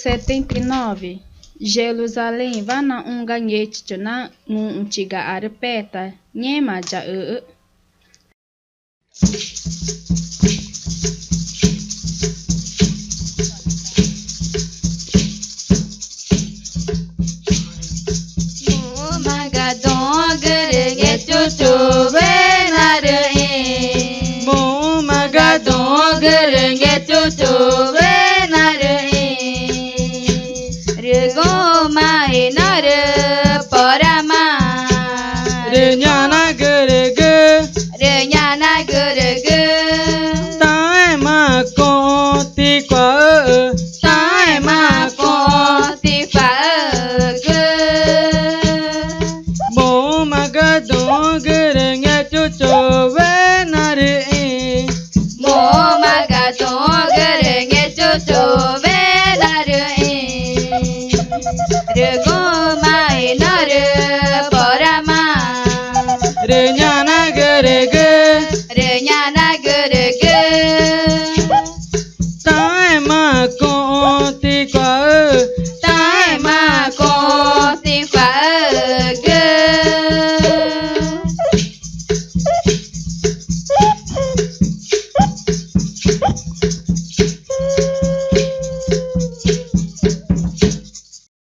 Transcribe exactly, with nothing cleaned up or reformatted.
Setenta e nove, Jerusalẽwa naxũ ga Ngechuchu na ngũxũchiga arü peta ngẽma jaxüxü̃. Muxü̃ma ga duü̃xü̃gü rü Ngechuchuwe narüxĩ. Muxü̃ma ga duü̃xü̃gü rü Ngechuchuwe narüxĩ. Rü guxü̃ma i norü porama. Rü ñanagürügü. Rü ñanagürügü. Taãẽma cuxü̃ ticuaxü̃xü̃. Taãẽma cuxü̃ ticuaxü̃xü̃gü. Muxü̃ma ga duü̃xü̃gü rü Ngechuchuwe narüxĩ. Muxü̃ma ga duü̃xü̃gü rü Ngechuchuwe narüxĩ. Rü guxü̃ma i norü porama. Rü ñanagürügü.